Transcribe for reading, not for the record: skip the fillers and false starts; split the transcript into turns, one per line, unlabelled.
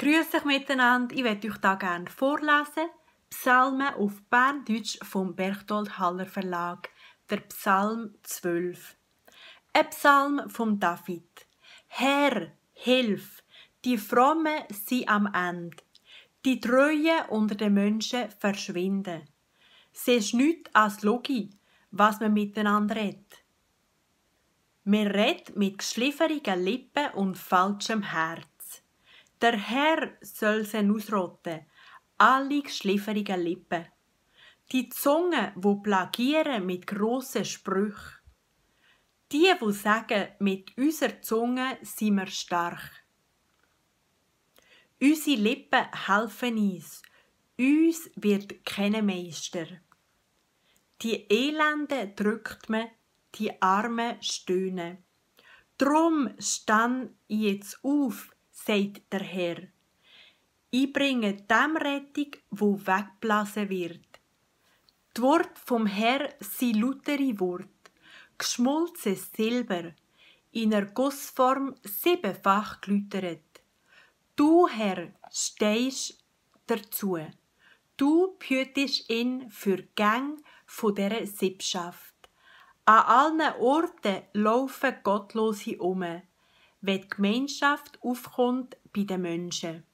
Grüß euch miteinander, ich werde euch da gerne vorlesen. Psalmen auf Berndeutsch vom Berchtold Haller Verlag, der Psalm 12. Ein Psalm vom David. Herr, hilf, die Frommen sind am Ende, die Treuen unter den Menschen verschwinden. Es ist nichts als Logie, was man miteinander redet. Wir reden mit geschlifferigen Lippen und falschem Herz. Der Herr soll sie ausrotten, alle geschlifferigen Lippen. Die Zungen, wo plagieren mit grossen Sprüchen. Die sagen, mit unserer Zunge sind wir stark. Unsere Lippen helfen uns wird kein Meister. Die Elenden drückt man, die Armen stöhnen. Drum stand ich jetzt auf, sagt der Herr. Ich bringe dem Rettung, wo weggeblasen wird. Die Wort vom Herr sind lautere Wort, geschmolzenes Silber, in der Gussform 7-fach geläutert. Du, Herr, stehst dazu. Du behütest ihn für Gang von dieser Sippschaft. An allen Orten laufen Gottlose um, wenn die Gemeinschaft aufkommt bei den Menschen.